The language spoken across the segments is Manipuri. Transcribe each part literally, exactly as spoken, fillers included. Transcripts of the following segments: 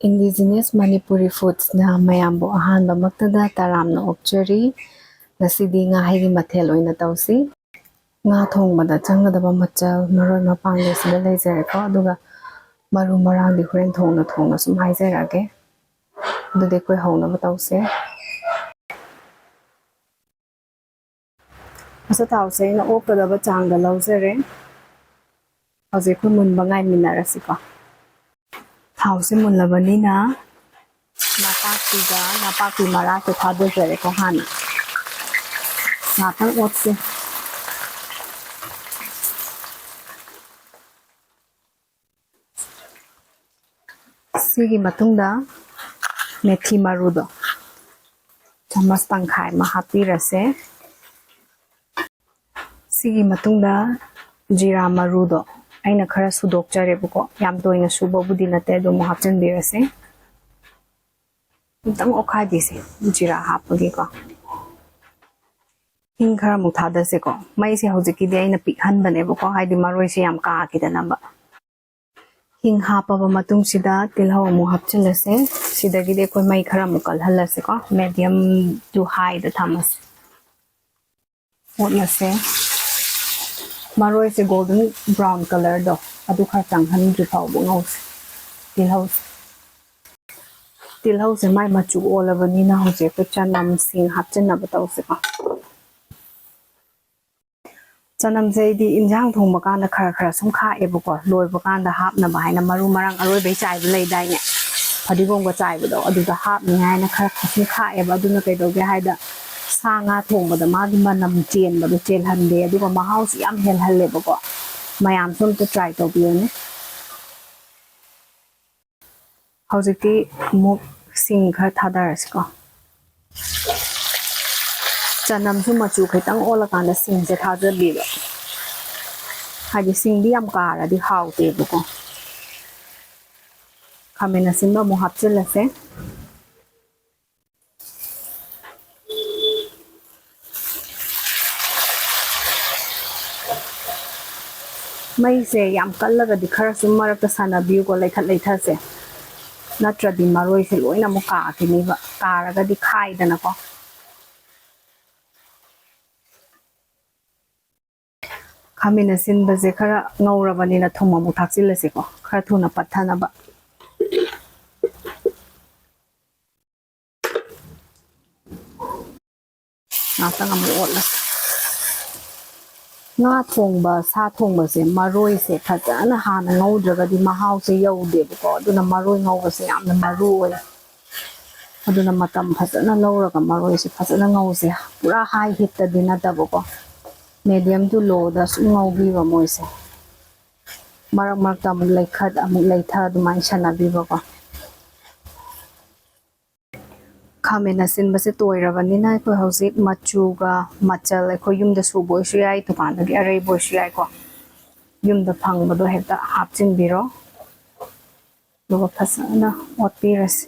Indigenous Manipuri Foodsꯅ ꯃꯌꯥꯝꯕꯨ ꯑꯍꯥꯟꯕꯃꯛꯇꯗ ꯇꯔꯥꯝꯅ ꯑꯣꯛꯆꯔꯤ꯫ ꯉꯁꯤꯗꯤ ꯉꯥꯍꯩꯒꯤ ꯃꯊꯦꯜ ꯑꯣꯏꯅ ꯇꯧꯁꯤ꯫ ꯉꯥ ꯊꯣꯡꯕꯗ ꯆꯪꯒꯗꯕ ꯃꯆꯜ ꯃꯔꯣꯏ ꯃꯄꯥꯡꯗꯤ ꯁꯤꯗ ꯂꯩꯖꯔꯦꯀꯣ, ꯑꯗꯨꯒ ꯃꯔꯨ ꯃꯔꯥꯡꯗꯤ ꯍꯣꯔꯦꯟ ꯊꯣꯡꯅ ꯊꯣꯡꯅ ꯁꯨꯝ ꯍꯥꯏꯖꯔꯛꯑꯒꯦ꯫ ꯑꯗꯨꯗꯤ ꯑꯩꯈꯣꯏ ꯍꯧꯅꯕ ꯇꯧꯁꯦ꯫ ꯑꯆꯥꯊꯥꯎꯁꯦ ꯑꯩꯅ ꯑꯣꯛꯀꯗꯕ ꯆꯥꯡꯗ ꯂꯧꯖꯔꯦ꯫ ꯍꯧꯖꯤꯛ ꯑꯩꯈꯣꯏ ꯃꯨꯟꯕ ꯉꯥꯏꯃꯤꯟꯅꯔꯁꯤꯀꯣ꯫ ꯊꯥꯎꯁꯦ ꯃꯨꯜꯂꯕꯅꯤꯅ ꯅꯄꯥꯛꯄꯤꯒ ꯅꯄꯥꯛꯄꯤ ꯃꯔꯥꯁꯦ ꯊꯥꯗꯖꯔꯦꯀꯣ ꯍꯥꯟꯅ꯫ ꯉꯥꯛꯇꯪ ꯑꯣꯠꯁꯦ꯫ ꯁꯤꯒꯤ ꯃꯇꯨꯡꯗ ꯃꯦꯊꯤ ꯃꯔꯨꯗꯣ ꯆꯥꯃꯁ ꯇꯪꯈꯥꯏ ꯑꯃ ꯍꯥꯞꯄꯤꯔꯁꯦ꯫ ꯁꯤꯒꯤ ꯃꯇꯨꯡꯗ ꯖꯤꯔꯥ ꯃꯔꯨꯗꯣ ꯑꯩꯅ ꯈꯔ ꯁꯨꯗꯣꯛꯆꯔꯦꯕꯀꯣ, ꯌꯥꯝ ꯇꯣꯏꯅ ꯁꯨꯕꯕꯨꯗꯤ ꯅꯠꯇꯦ, ꯑꯗꯨ ꯑꯃꯨꯛ ꯍꯥꯞꯆꯤꯟꯕꯤꯔꯁꯦ꯫ ꯑꯃꯨꯛꯇꯪ ꯑꯣꯠꯈꯥꯏꯕꯤꯁꯦ, ꯖꯤꯔꯥ ꯍꯥꯞꯄꯒꯤꯀꯣ꯫ ꯍꯤꯡ ꯈꯔꯃꯨꯛ ꯊꯥꯗꯁꯦꯀꯣ꯫ ꯃꯩꯁꯦ ꯍꯧꯖꯤꯛꯀꯤꯗꯤ ꯑꯩꯅ ꯄꯤꯛꯍꯟꯕꯅꯦꯕꯀꯣ, ꯍꯥꯏꯗꯤ ꯃꯔꯣꯏꯁꯦ ꯌꯥꯝ ꯀꯥꯈꯤꯗꯅꯕ꯫ ꯍꯤꯡ ꯍꯥꯞꯄꯕ ꯃꯇꯨꯡꯁꯤꯗ ꯇꯤꯜꯍꯧ ꯑꯃꯨꯛ ꯍꯥꯞꯆꯤꯜꯂꯁꯦ꯫ ꯁꯤꯗꯒꯤꯗꯤ ꯑꯩꯈꯣꯏ ꯃꯩ ꯈꯔ ꯑꯃꯨꯛ ꯀꯜꯍꯜꯂꯁꯤꯀꯣ, medium to highꯗ ꯊꯝꯃꯁꯦ꯫ ꯑꯣꯠꯂꯁꯦ꯫ ꯃꯔꯣꯏꯁꯦ golden brown colourꯗꯣ ꯑꯗꯨ ꯈꯔ ꯆꯪꯍꯟꯗ꯭ꯔꯤ ꯐꯥꯎꯕ ꯉꯧꯁꯦ꯫ ꯇꯤꯜꯍꯧꯁꯦ꯫ ꯇꯤꯜꯍꯧꯁꯦ ꯃꯥꯏ ꯃꯆꯨ ꯑꯣꯜꯂꯕꯅꯤꯅ ꯍꯧꯖꯤꯛ ꯑꯩꯈꯣꯏ ꯆꯅꯝꯁꯤꯡ ꯍꯥꯞꯆꯤꯟꯅꯕ ꯇꯧꯁꯦꯀꯣ꯫ ꯆꯅꯝꯁꯦ ꯑꯩꯗꯤ ꯏꯟꯖꯥꯡ ꯊꯣꯡꯕ ꯀꯥꯟꯗ ꯈꯔ ꯈꯔ ꯁꯨꯝ ꯈꯥꯛꯑꯦꯕꯀꯣ, ꯂꯣꯏꯕ ꯀꯥꯟꯗ ꯍꯥꯞꯅꯕ ꯍꯥꯏꯅ ꯃꯔꯨ ꯃꯔꯥꯡ ꯑꯔꯣꯏꯕꯩ ꯆꯥꯏꯕ ꯂꯩꯗꯥꯏꯅꯦ, ꯐꯗꯤꯒꯣꯝꯒ ꯆꯥꯏꯕꯗꯣ, ꯑꯗꯨꯗ ꯍꯥꯞꯅꯤ ꯍꯥꯏꯅ ꯈꯔ ꯈꯔ ꯁꯨꯝ ꯈꯥꯛꯑꯦꯕ꯫ ꯑꯗꯨꯅ ꯀꯩꯗꯧꯒꯦ ꯍꯥꯏꯗ, ꯁꯥ ꯉꯥ ꯊꯣꯡꯕꯗ ꯃꯥꯒꯤ ꯃꯅꯝ ꯆꯦꯟꯕꯗꯣ ꯆꯦꯜꯍꯟꯗꯦ, ꯑꯗꯨꯒ ꯃꯍꯥꯎꯁꯨ ꯌꯥꯝ ꯍꯦꯜꯍꯜꯂꯦꯕꯀꯣ꯫ ꯃꯌꯥꯝꯁꯨ ꯑꯝꯇ try ꯇꯧꯕꯤꯌꯨꯅꯦ꯫ ꯍꯧꯖꯤꯛꯇꯤ ꯑꯃꯨꯛ ꯁꯤꯡ ꯈꯔ ꯊꯥꯗꯔꯁꯤꯀꯣ꯫ ꯆꯅꯝꯁꯨ ꯃꯆꯨ ꯈꯤꯇꯪ ꯑꯣꯜꯂꯀꯥꯟꯗ ꯁꯤꯡꯁꯦ ꯊꯥꯖꯕꯤꯕ, ꯍꯥꯏꯗꯤ ꯁꯤꯡꯗꯤ ꯌꯥꯝ ꯀꯥꯔꯗꯤ ꯍꯥꯎꯇꯦꯕꯀꯣ꯫ ꯈꯥꯃꯦꯟ ꯑꯁꯤꯟꯕ ꯑꯃꯨꯛ ꯍꯥꯞꯆꯤꯜꯂꯁꯦ꯫ ꯃꯩꯁꯦ ꯌꯥꯝ ꯀꯜꯂꯒꯗꯤ ꯈꯔ ꯁꯨꯝ ꯃꯔꯛꯇ ꯁꯥꯟꯅꯕꯤꯌꯨꯀꯣ, ꯂꯩꯈꯠ ꯂꯩꯊꯁꯦ꯫ ꯅꯠꯇ꯭ꯔꯗꯤ ꯃꯔꯣꯏꯁꯦ ꯂꯣꯏꯅ ꯑꯃꯨꯛ ꯀꯥꯈꯤꯅꯤꯕ, ꯀꯥꯔꯒꯗꯤ ꯈꯥꯏꯗꯅꯀꯣ꯫ ꯈꯥꯃꯦꯟ ꯑꯁꯤꯟꯕꯁꯦ ꯈꯔ ꯉꯧꯔꯕꯅꯤꯅ ꯊꯨꯝ ꯑꯃꯨꯛ ꯊꯥꯛꯆꯤꯜꯂꯁꯤꯀꯣ, ꯈꯔ ꯊꯨꯅ ꯄꯠꯊꯅꯕ꯫ ꯉꯥꯛꯇꯪ ꯑꯃꯨꯛ ꯑꯣꯠꯂꯁꯤ꯫ ꯉꯥ ꯊꯣꯡꯕ, ꯁꯥ ꯊꯣꯡꯕꯁꯦ ꯃꯔꯣꯏꯁꯦ ꯐꯖꯅ ꯍꯥꯟꯅ ꯉꯧꯗ꯭ꯔꯒꯗꯤ ꯃꯍꯥꯎꯁꯦ ꯌꯧꯗꯦꯕꯀꯣ꯫ ꯑꯗꯨꯅ ꯃꯔꯣꯏ ꯉꯧꯕꯁꯦ ꯌꯥꯝꯅ ꯃꯔꯨ ꯑꯣꯏ꯫ ꯑꯗꯨꯅ ꯃꯇꯝ ꯐꯖꯅ ꯂꯧꯔꯒ ꯃꯔꯣꯏꯁꯦ ꯐꯖꯅ ꯉꯧꯁꯦ꯫ ꯄꯨꯔꯥ high heatꯇꯗꯤ ꯅꯠꯇꯕꯀꯣ, medium to lowꯗ ꯁꯨꯝ ꯉꯧꯕꯤꯕ ꯃꯣꯏꯁꯦ꯫ ꯃꯔꯛ ꯃꯔꯛꯇ ꯑꯃꯨꯛ ꯂꯩꯈꯠ ꯑꯃꯨꯛ ꯂꯩꯊ ꯑꯗꯨꯃꯥꯏꯅ ꯁꯥꯟꯅꯕꯤꯕꯀꯣ꯫ ꯈꯥꯃꯦꯟ ꯑꯁꯤꯟꯕꯁꯦ ꯇꯣꯏꯔꯕꯅꯤꯅ ꯑꯩꯈꯣꯏ ꯍꯧꯖꯤꯛ ꯃꯆꯨꯒ ꯃꯆꯜ ꯑꯩꯈꯣꯏ ꯌꯨꯝꯗ ꯁꯨꯕ ꯑꯣꯏꯁꯨ ꯌꯥꯏ, ꯗꯨꯀꯥꯟꯗꯒꯤ ꯑꯔꯩꯕ ꯑꯣꯏꯁꯨ ꯌꯥꯏꯀꯣ꯫ ꯌꯨꯝꯗ ꯐꯪꯕꯗꯣ ꯍꯦꯛꯇ ꯍꯥꯞꯆꯤꯟꯕꯤꯔꯣ꯫ ꯑꯗꯨꯒ ꯐꯖꯅ ꯑꯣꯠꯄꯤꯔꯁꯤ꯫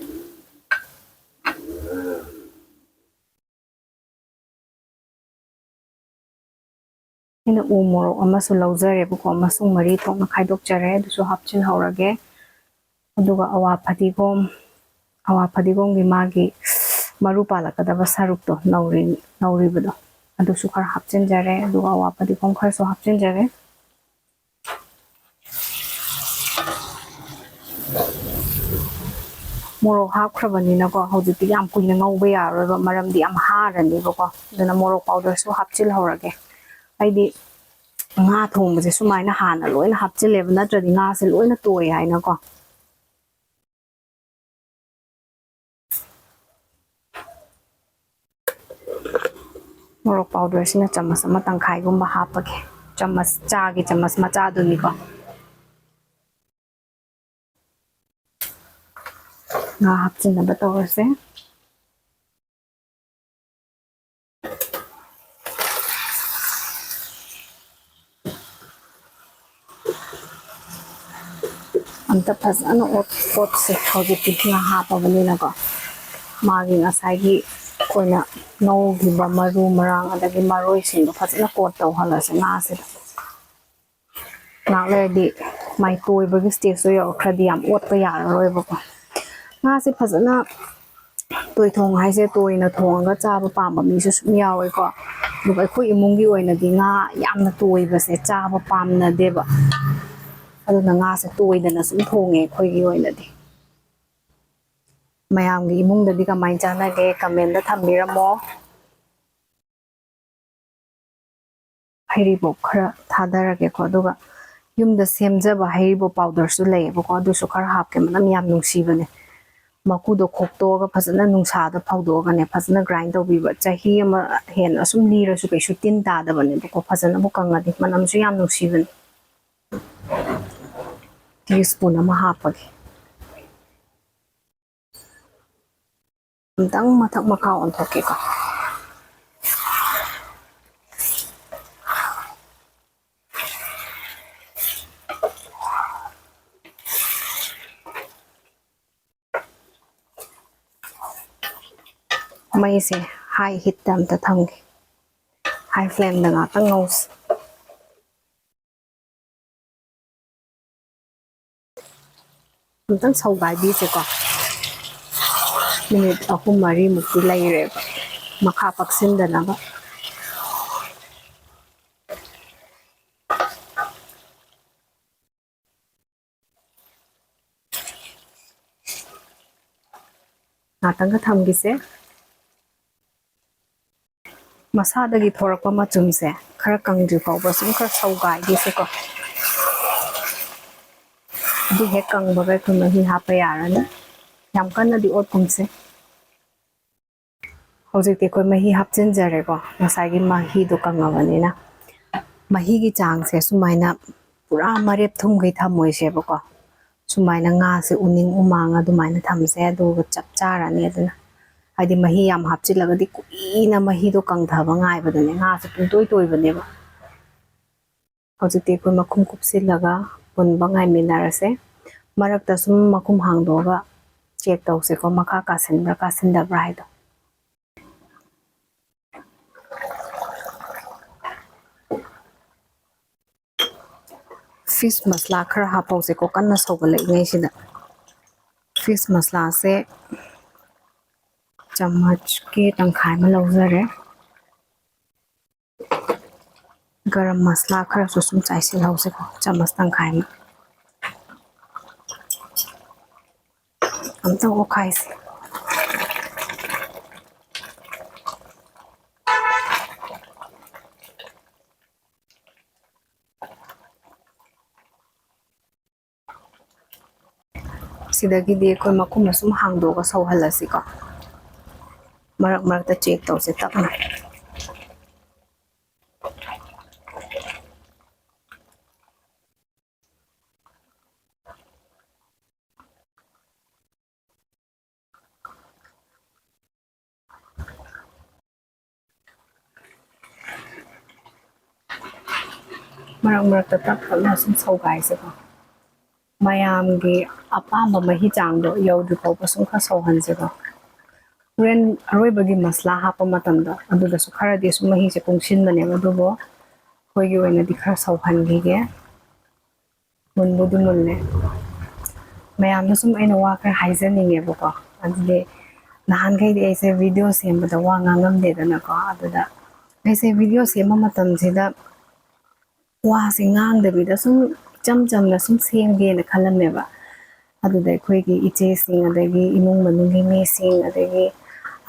ꯑꯩꯅ ꯎ ꯃꯣꯔꯣꯛ ꯑꯃꯁꯨ ꯂꯧꯖꯔꯦꯕꯀꯣ, ꯃꯁꯨꯡ ꯃꯔꯤ ꯊꯣꯛꯅ ꯈꯥꯏꯗꯣꯛꯆꯔꯦ, ꯑꯗꯨꯁꯨ ꯍꯥꯞꯆꯤꯜꯍꯧꯔꯒꯦ꯫ ꯑꯗꯨꯒ ꯑꯋꯥ ꯐꯗꯤꯒꯣꯝ, ꯑꯋꯥ ꯐꯗꯤꯒꯣꯝꯒꯤ ꯃꯥꯒꯤ ꯃꯔꯨ ꯄꯥꯜꯂꯛꯀꯗꯕ ꯁꯔꯨꯛꯇꯣ ꯅꯧꯔꯤ-, ꯅꯧꯔꯤꯕꯗꯣ, ꯑꯗꯨꯁꯨ ꯈꯔ ꯍꯥꯞꯆꯤꯟꯖꯔꯦ꯫ ꯑꯗꯨꯒ ꯑꯋꯥ ꯐꯗꯤꯒꯣꯝ ꯈꯔꯁꯨ ꯍꯥꯞꯆꯤꯟꯖꯔꯦ꯫ ꯃꯣꯔꯣꯛ ꯍꯥꯞꯈ꯭ꯔꯕꯅꯤꯅꯀꯣ, ꯍꯧꯖꯤꯛꯇꯤ ꯌꯥꯝ ꯀꯨꯏꯅ ꯉꯧꯕ ꯌꯥꯔꯔꯣꯏꯕ, ꯃꯔꯝꯗꯤ ꯌꯥꯝ ꯍꯥꯔꯅꯦꯕꯀꯣ꯫ ꯑꯗꯨꯅ ꯃꯣꯔꯣꯛ powderꯁꯨ ꯍꯥꯞꯆꯤꯜꯍꯧꯔꯒꯦ꯫ ꯑꯩꯗꯤ ꯉꯥ ꯊꯣꯡꯕꯁꯦ ꯁꯨꯃꯥꯏꯅ ꯍꯥꯟꯅ ꯂꯣꯏꯅ ꯍꯥꯞꯆꯤꯜꯂꯦꯕ, ꯅꯠꯇ꯭ꯔꯗꯤ ꯉꯥꯁꯦ ꯂꯣꯏꯅ ꯇꯣꯏ ꯍꯥꯏꯅꯀꯣ꯫ ꯃꯣꯔꯣꯛ powderꯁꯤꯅ ꯆꯥꯃꯁ ꯑꯃ ꯇꯪꯈꯥꯏꯒꯨꯝꯕ ꯍꯥꯞꯄꯒꯦ꯫ ꯆꯥꯃꯁ, ꯆꯥꯒꯤ ꯆꯥꯃꯁ ꯃꯆꯥꯗꯨꯅꯤꯀꯣ꯫ ꯉꯥ ꯍꯥꯞꯆꯤꯟꯅꯕ ꯇꯧꯔꯁꯦ꯫ ꯑꯝꯇ ꯐꯖꯅ ꯑꯣꯠ-, ꯑꯣꯠꯁꯦ꯫ ꯍꯧꯖꯤꯛꯇꯤ ꯉꯥ ꯍꯥꯞꯄꯕꯅꯤꯅꯀꯣ, ꯃꯥꯒꯤ ꯉꯁꯥꯏꯒꯤ ꯑꯩꯈꯣꯏꯅ ꯉꯧꯈꯤꯕ ꯃꯔꯨ ꯃꯔꯥꯡ ꯑꯗꯒꯤ ꯃꯔꯣꯏꯁꯤꯡꯗꯣ ꯐꯖꯅ coat ꯇꯧꯍꯜꯂꯁꯦ ꯉꯥꯁꯤꯗ꯫ ꯉꯥꯏꯍꯥꯛ ꯂꯩꯔꯗꯤ ꯃꯥꯏ ꯇꯣꯏꯕꯒꯤ stageꯇꯣ ꯌꯧꯔꯛꯈ꯭ꯔꯗꯤ ꯌꯥꯝ ꯑꯣꯠꯄ ꯌꯥꯔꯔꯣꯏꯕꯀꯣ꯫ ꯉꯥꯁꯦ ꯐꯖꯅ ꯇꯣꯏꯊꯣꯡ ꯍꯥꯏꯁꯦ ꯇꯣꯏꯅ ꯊꯣꯡꯉꯒ ꯆꯥꯕ ꯄꯥꯝꯕ ꯃꯤꯁꯨ ꯁꯨꯝ ꯌꯥꯎꯋꯦꯀꯣ꯫ ꯑꯗꯨꯒ ꯑꯩꯈꯣꯏ ꯏꯃꯨꯡꯒꯤ ꯑꯣꯏꯅꯗꯤ ꯉꯥ ꯌꯥꯝꯅ ꯇꯣꯏꯕꯁꯦ ꯆꯥꯕ ꯄꯥꯝꯅꯗꯦꯕ꯫ ꯑꯗꯨꯅ ꯉꯥꯁꯦ ꯇꯣꯏꯗꯅ ꯁꯨꯝ ꯊꯣꯡꯉꯦ ꯑꯩꯈꯣꯏꯒꯤ ꯑꯣꯏꯅꯗꯤ꯫ ꯃꯌꯥꯝꯒꯤ ꯏꯃꯨꯡꯗꯗꯤ ꯀꯃꯥꯏꯅ ꯆꯥꯟꯅꯒꯦ? ꯀꯃꯦꯟꯗ ꯊꯝꯕꯤꯔꯝꯃꯣ꯫ ꯍꯩꯔꯤꯕꯣꯞ ꯈꯔ ꯊꯥꯗꯔꯒꯦꯀꯣ꯫ ꯑꯗꯨꯒ ꯌꯨꯝꯗ ꯁꯦꯝꯖꯕ ꯍꯩꯔꯤꯕꯣꯞ ꯄꯥꯎꯗꯔꯁꯨ ꯂꯩꯌꯦꯕꯀꯣ, ꯑꯗꯨꯁꯨ ꯈꯔ ꯍꯥꯞꯀꯦ꯫ ꯃꯅꯝ ꯌꯥꯝ ꯅꯨꯡꯁꯤꯕꯅꯦ꯫ ꯃꯀꯨꯗꯣ ꯈꯣꯛꯇꯣꯛꯑꯒ ꯐꯖꯅ ꯅꯨꯡꯁꯥꯗ ꯐꯧꯗꯣꯛꯑꯒꯅꯦ, ꯐꯖꯅ ꯒ꯭ꯔꯥꯏꯟ ꯇꯧꯕꯤꯕ꯫ ꯆꯍꯤ ꯑꯃ ꯍꯦꯟꯅ ꯑꯁꯨꯝ ꯂꯤꯔꯁꯨ ꯀꯩꯁꯨ ꯇꯤꯟ ꯇꯥꯗꯕꯅꯦꯕꯀꯣ, ꯐꯖꯅꯕꯨ ꯀꯪꯉꯗꯤ꯫ ꯃꯅꯝꯁꯨ ꯌꯥꯝ ꯅꯨꯡꯁꯤꯕꯅꯦ꯫ ꯇꯤ ꯁ꯭ꯄꯨꯟ ꯑꯃ ꯍꯥꯞꯄꯒꯦ꯫ ꯑꯝꯇꯪ ꯃꯊꯛ ꯃꯈꯥ ꯑꯣꯟꯊꯣꯛꯀꯦꯀꯣ꯫ ꯃꯩꯁꯦ ꯍꯥꯏ ꯍꯤꯠꯇ ꯑꯝꯇ ꯊꯝꯒꯦ꯫ ꯍꯥꯏ ꯐ꯭ꯂꯦꯝꯗ ꯉꯥꯛꯇꯪ ꯉꯧꯁꯤ꯫ ꯑꯝꯇꯪ ꯁꯧꯒꯥꯏꯕꯤꯁꯦꯀꯣ꯫ ꯃꯤꯅꯤꯠ ꯑꯍꯨꯝ ꯃꯔꯤꯃꯨꯛꯇꯤ ꯂꯩꯔꯦꯕ, ꯃꯈꯥ ꯄꯛꯁꯤꯟꯗꯅꯕ꯫ ꯉꯥꯛꯇꯪꯒ ꯊꯝꯈꯤꯁꯦ꯫ ꯃꯁꯥꯗꯒꯤ ꯊꯣꯔꯛꯄ ꯃꯆꯨꯝꯁꯦ ꯈꯔ ꯀꯪꯗ꯭ꯔꯤ ꯐꯥꯎꯕ ꯁꯨꯝ ꯈꯔ ꯁꯧꯒꯥꯏꯈꯤꯁꯦꯀꯣ꯫ ꯑꯗꯨ ꯍꯦꯛ ꯀꯪꯕꯒ ꯑꯩꯈꯣꯏ ꯃꯍꯤ ꯍꯥꯞꯄ ꯌꯥꯔꯅꯤ꯫ ꯌꯥꯝ ꯀꯟꯅꯗꯤ ꯑꯣꯠꯀꯨꯝꯁꯦ꯫ ꯍꯧꯖꯤꯛꯇꯤ ꯑꯩꯈꯣꯏ ꯃꯍꯤ ꯍꯥꯞꯆꯤꯟꯖꯔꯦꯀꯣ, ꯉꯁꯥꯏꯒꯤ ꯃꯍꯤꯗꯣ ꯀꯪꯉꯕꯅꯤꯅ꯫ ꯃꯍꯤꯒꯤ ꯆꯥꯡꯁꯦ ꯁꯨꯃꯥꯏꯅ ꯄꯨꯔꯥ ꯃꯔꯦꯞ ꯊꯨꯝꯈꯩ ꯊꯝꯃꯣꯏꯁꯦꯕꯀꯣ꯫ ꯁꯨꯃꯥꯏꯅ ꯉꯥꯁꯦ ꯎꯅꯤꯡ ꯎꯃꯥꯡ ꯑꯗꯨꯃꯥꯏꯅ ꯊꯝꯁꯦ, ꯑꯗꯨꯒ ꯆꯞ ꯆꯥꯔꯅꯤ꯫ ꯑꯗꯨꯅ ꯍꯥꯏꯗꯤ ꯃꯍꯤ ꯌꯥꯝ ꯍꯥꯞꯆꯤꯜꯂꯒꯗꯤ ꯀꯨꯏꯅ ꯃꯍꯤꯗꯣ ꯀꯪꯊꯕ ꯉꯥꯏꯕꯗꯅꯦ ꯉꯥꯁꯦ ꯄꯨꯡꯇꯣꯏ ꯇꯣꯏꯕꯅꯦꯕ꯫ ꯍꯧꯖꯤꯛꯇꯤ ꯑꯩꯈꯣꯏ ꯃꯈꯨꯝ ꯀꯨꯞꯁꯤꯜꯂꯒ ꯄꯨꯟꯕ ꯉꯥꯏꯃꯤꯟꯅꯔꯁꯦ꯫ ꯃꯔꯛꯇ ꯁꯨꯝ ꯃꯈꯨꯝ ꯍꯥꯡꯗꯣꯛꯑꯒ ꯆꯦꯛ ꯇꯧꯁꯦꯀꯣ, ꯃꯈꯥ ꯀꯥꯁꯤꯟꯕ꯭ꯔꯥ ꯀꯥꯁꯤꯟꯗꯕ꯭ꯔꯥ ꯍꯥꯏꯗꯣ꯫ ꯐꯤꯁ ꯃꯁꯂꯥ ꯈꯔ ꯍꯥꯞꯄꯧꯁꯦꯀꯣ, ꯀꯟꯅ ꯁꯧꯒꯠꯂꯛꯏꯉꯩꯁꯤꯗ꯫ ꯐꯤꯁ ꯃꯁꯂꯥꯁꯦ ꯆꯥꯃꯁꯀꯤ ꯇꯪꯈꯥꯏ ꯑꯃ ꯂꯧꯖꯔꯦ꯫ ꯒꯔꯝ ꯃꯁꯂꯥ ꯈꯔꯁꯨ ꯁꯨꯝ ꯆꯥꯏꯁꯤꯜꯍꯧꯁꯤꯀꯣ, ꯆꯥꯃꯁ ꯇꯪꯈꯥꯏ ꯑꯃ꯫ ꯑꯝꯇꯪ ꯑꯣꯠꯈꯥꯏꯁꯤ꯫ ꯁꯤꯗꯒꯤꯗꯤ ꯑꯩꯈꯣꯏ ꯃꯈꯨꯝ ꯑꯁꯨꯝ ꯍꯥꯡꯗꯣꯛꯑꯒ ꯁꯧꯍꯜꯂꯁꯤꯀꯣ꯫ ꯃꯔꯛ ꯃꯔꯛꯇ ꯆꯦꯛ ꯇꯧꯁꯦ ꯇꯞꯅ꯫ ꯃꯔꯛ ꯃꯔꯛꯇ ꯇꯞ ꯇꯞꯅ ꯁꯨꯝ ꯁꯧꯒꯥꯏꯁꯦꯀꯣ꯫ ꯃꯌꯥꯝꯒꯤ ꯑꯄꯥꯝꯕ ꯃꯍꯤ ꯆꯥꯡꯗꯣ ꯌꯧꯗ꯭ꯔꯤ ꯐꯥꯎꯕ ꯁꯨꯝ ꯈꯔ ꯁꯧꯍꯟꯁꯦꯀꯣ꯫ ꯍꯣꯔꯦꯟ ꯑꯔꯣꯏꯕꯒꯤ ꯃꯁꯂꯥ ꯍꯥꯞꯄ ꯃꯇꯝꯗꯣ ꯑꯗꯨꯗꯁꯨ ꯈꯔꯗꯤ ꯁꯨꯝ ꯃꯍꯤꯁꯦ ꯀꯨꯡꯁꯤꯟꯕꯅꯦꯕ, ꯑꯗꯨꯕꯨ ꯑꯩꯈꯣꯏꯒꯤ ꯑꯣꯏꯅꯗꯤ ꯈꯔ ꯁꯧꯍꯟꯈꯤꯒꯦ꯫ ꯃꯨꯟꯕꯨꯗꯤ ꯃꯨꯜꯂꯦ꯫ ꯃꯌꯥꯝꯗ ꯁꯨꯝ ꯑꯩꯅ ꯋꯥ ꯈꯔ ꯍꯥꯏꯖꯅꯤꯡꯉꯦꯕꯀꯣ꯫ ꯑꯗꯨꯗꯤ ꯅꯍꯥꯟꯈꯩꯗꯤ ꯑꯩꯁꯦ ꯚꯤꯗꯤꯑꯣ ꯁꯦꯝꯕꯗ ꯋꯥ ꯉꯥꯡꯉꯝꯗꯦꯗꯅꯀꯣ꯫ ꯑꯗꯨꯗ ꯑꯩꯁꯦ ꯚꯤꯗꯤꯑꯣ ꯁꯦꯝꯕ ꯃꯇꯝꯁꯤꯗ ꯋꯥꯁꯦ ꯉꯥꯡꯗꯕꯤꯗ ꯁꯨꯝ ꯏꯆꯝ ꯆꯝꯅ ꯁꯨꯝ ꯁꯦꯝꯒꯦꯅ ꯈꯜꯂꯝꯃꯦꯕ꯫ ꯑꯗꯨꯗ ꯑꯩꯈꯣꯏꯒꯤ ꯏꯆꯦꯁꯤꯡ, ꯑꯗꯒꯤ ꯏꯃꯨꯡ ꯃꯅꯨꯡꯒꯤ ꯃꯤꯁꯤꯡ, ꯑꯗꯒꯤ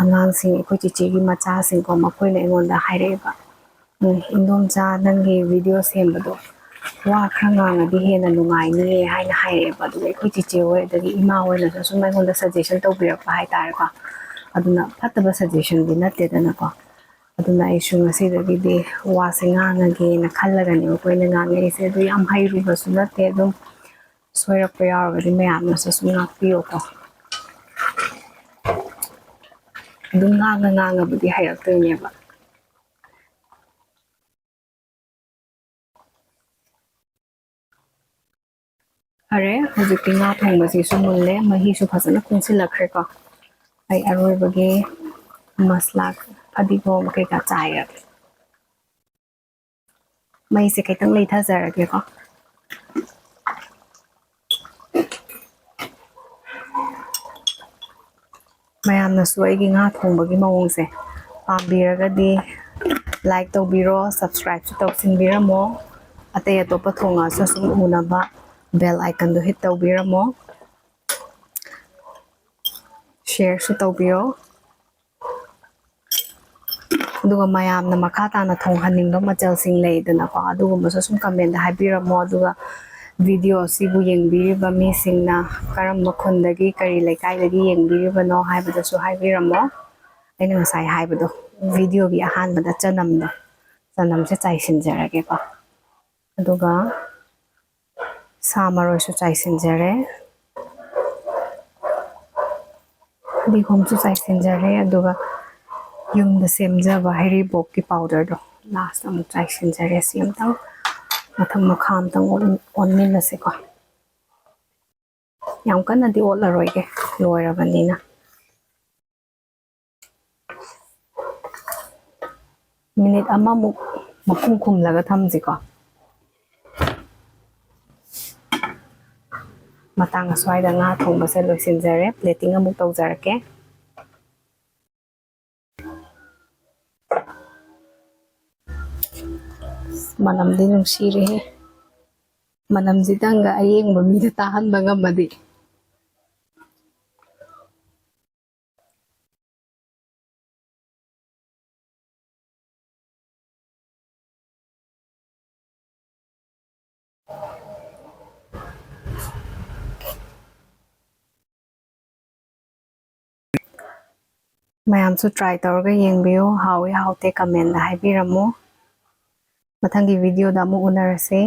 ꯑꯉꯥꯡꯁꯤꯡ, ꯑꯩꯈꯣꯏ ꯆꯤꯆꯦꯒꯤ ꯃꯆꯥꯁꯤꯡꯀꯣ, ꯃꯈꯣꯏꯅ ꯑꯩꯉꯣꯟꯗ ꯍꯥꯏꯔꯛꯑꯦꯕ, "ꯎꯝ, ꯏꯟꯗꯣꯝꯆꯥ, ꯅꯪꯒꯤ ꯚꯤꯗꯤꯑꯣ ꯁꯦꯝꯕꯗꯣ ꯋꯥ ꯈꯔ ꯉꯥꯡꯉꯗꯤ ꯍꯦꯟꯅ ꯅꯨꯡꯉꯥꯏꯅꯤꯌꯦ" ꯍꯥꯏꯅ ꯍꯥꯏꯔꯛꯑꯦꯕ꯫ ꯑꯗꯨꯒ ꯑꯩꯈꯣꯏ ꯆꯤꯆꯦ ꯍꯣꯏ, ꯑꯗꯒꯤ ꯏꯃꯥ ꯍꯣꯏꯅꯁꯨ ꯁꯨꯝ ꯑꯩꯉꯣꯟꯗ ꯁꯖꯦꯁꯟ ꯇꯧꯕꯤꯔꯛꯄ ꯍꯥꯏꯇꯥꯔꯦꯀꯣ꯫ ꯑꯗꯨꯅ ꯐꯠꯇꯕ ꯁꯖꯦꯁꯟꯗꯤ ꯅꯠꯇꯦꯗꯅꯀꯣ꯫ ꯑꯗꯨꯅ ꯑꯩꯁꯨ ꯉꯁꯤꯗꯒꯤꯗꯤ ꯋꯥꯁꯦ ꯉꯥꯡꯉꯒꯦꯅ ꯈꯜꯂꯒꯅꯦꯕꯀꯣ ꯑꯩꯅ ꯉꯥꯡꯉꯛꯏꯁꯦ꯫ ꯑꯗꯨ ꯌꯥꯝ ꯍꯩꯔꯨꯕꯁꯨ ꯅꯠꯇꯦ, ꯑꯗꯨꯝ ꯁꯣꯏꯔꯛꯄ ꯌꯥꯎꯔꯒꯗꯤ ꯃꯌꯥꯝꯅꯁꯨ ꯁꯨꯝ ꯉꯥꯛꯄꯤꯌꯣꯀꯣ꯫ ꯑꯗꯨꯝ ꯉꯥꯡꯉ ꯉꯥꯡꯉꯕꯨꯗꯤ ꯍꯩꯔꯛꯇꯣꯏꯅꯦꯕ꯫ ꯐꯔꯦ, ꯍꯧꯖꯤꯛꯇꯤ ꯉꯥ ꯊꯣꯡꯕꯁꯤꯁꯨ ꯃꯨꯜꯂꯦ, ꯃꯍꯤꯁꯨ ꯐꯖꯅ ꯀꯨꯡꯁꯤꯜꯂꯛꯈ꯭ꯔꯦꯀꯣ꯫ ꯑꯩ ꯑꯔꯣꯏꯕꯒꯤ ꯃꯁꯂꯥ, ꯐꯗꯤꯒꯣꯝ ꯀꯩꯀꯥ ꯆꯥꯏꯔꯒꯦ꯫ ꯃꯩꯁꯦ ꯈꯤꯇꯪ ꯂꯩꯊꯖꯔꯒꯦꯀꯣ꯫ ꯃꯌꯥꯝꯅꯁꯨ ꯑꯩꯒꯤ ꯉꯥ ꯊꯣꯡꯕꯒꯤ ꯃꯑꯣꯡꯁꯦ ꯄꯥꯝꯕꯤꯔꯒꯗꯤ like ꯇꯧꯕꯤꯔꯣ, subscribeꯁꯨ ꯇꯧꯁꯤꯟꯕꯤꯔꯝꯃꯣ꯫ ꯑꯇꯩ ꯑꯇꯣꯞꯄ ꯊꯣꯡꯉꯛꯑꯁꯨ ꯁꯨꯝ ꯎꯅꯕ bell iconꯗꯣ hit ꯇꯧꯕꯤꯔꯝꯃꯣ꯫ Shareꯁꯨ ꯇꯧꯕꯤꯌꯣ꯫ ꯑꯗꯨꯒ ꯃꯌꯥꯝꯅ ꯃꯈꯥ ꯇꯥꯅ ꯊꯣꯡꯍꯟꯅꯤꯡꯕ ꯃꯆꯜꯁꯤꯡ ꯂꯩꯗꯅꯀꯣ, ꯑꯗꯨꯒꯨꯝꯕꯁꯨ ꯁꯨꯝ commentꯗ ꯍꯥꯏꯕꯤꯔꯝꯃꯣ꯫ ꯑꯗꯨꯒ video ꯑꯁꯤꯕꯨ ꯌꯦꯡꯕꯤꯔꯤꯕ ꯃꯤꯁꯤꯡꯅ ꯀꯔꯝꯕ ꯈꯨꯟꯗꯒꯤ, ꯀꯔꯤ ꯂꯩꯀꯥꯏꯗꯒꯤ ꯌꯦꯡꯕꯤꯔꯤꯕꯅꯣ ꯍꯥꯏꯕꯗꯨꯁꯨ ꯍꯥꯏꯕꯤꯔꯝꯃꯣ꯫ ꯑꯩꯅ ꯉꯁꯥꯏ ꯍꯥꯏꯕꯗꯣ, videoꯒꯤ ꯑꯍꯥꯟꯕꯗ ꯆꯅꯝꯗꯣ, ꯆꯅꯝꯁꯦ ꯆꯥꯏꯁꯤꯟꯖꯔꯒꯦꯀꯣ꯫ ꯑꯗꯨꯒ ꯁꯥ ꯃꯔꯣꯏꯁꯨ ꯆꯥꯏꯁꯤꯟꯖꯔꯦ, ꯐꯗꯤꯒꯣꯝꯁꯨ ꯆꯥꯏꯁꯤꯟꯖꯔꯦ, ꯑꯗꯨꯒ ꯌꯨꯝꯗ ꯁꯦꯝꯖꯕ ꯍꯩꯔꯤꯕꯣꯞꯀꯤ powderꯗꯣ last ꯑꯃꯨꯛ ꯆꯥꯏꯁꯤꯟꯖꯔꯦ꯫ ꯁꯤ ꯑꯝꯇꯪ ꯃꯊꯪ ꯃꯈꯥ ꯑꯝꯇꯪ ꯑꯣꯟ-, ꯑꯣꯟꯃꯤꯟꯅꯁꯤꯀꯣ꯫ ꯌꯥꯝ ꯀꯟꯅꯗꯤ ꯑꯣꯠꯂꯔꯣꯏꯒꯦ, ꯂꯣꯏꯔꯕꯅꯤꯅ꯫ Minute ꯑꯃꯃꯨꯛ ꯃꯈꯨꯝ ꯈꯨꯝꯂꯒ ꯊꯝꯁꯤꯀꯣ꯫ ꯃꯇꯥꯡ ꯑꯁ꯭ꯋꯥꯏꯗ ꯉꯥ ꯊꯣꯡꯕꯁꯦ ꯂꯣꯏꯁꯤꯟꯖꯔꯦ꯫ Plating ꯑꯃꯨꯛ ꯇꯧꯖꯔꯛꯀꯦ꯫ ꯃꯅꯝꯗꯤ ꯅꯨꯡꯁꯤꯔꯦꯍꯦ꯫ ꯃꯅꯝꯁꯤꯗꯪꯒ ꯑꯌꯦꯡꯕ ꯃꯤꯗ ꯇꯥꯍꯟꯕ ꯉꯝꯃꯗꯤ꯫ ꯃꯌꯥꯝꯁꯨ try ꯇꯧꯔꯒ ꯌꯦꯡꯕꯤꯌꯨ, ꯍꯥꯎꯏ ꯍꯥꯎꯇꯦ commentꯗ ꯍꯥꯏꯕꯤꯔꯝꯃꯨ꯫ ꯃꯊꯪꯒꯤ videoꯗ ꯑꯃꯨꯛ ꯎꯅꯔꯁꯤ꯫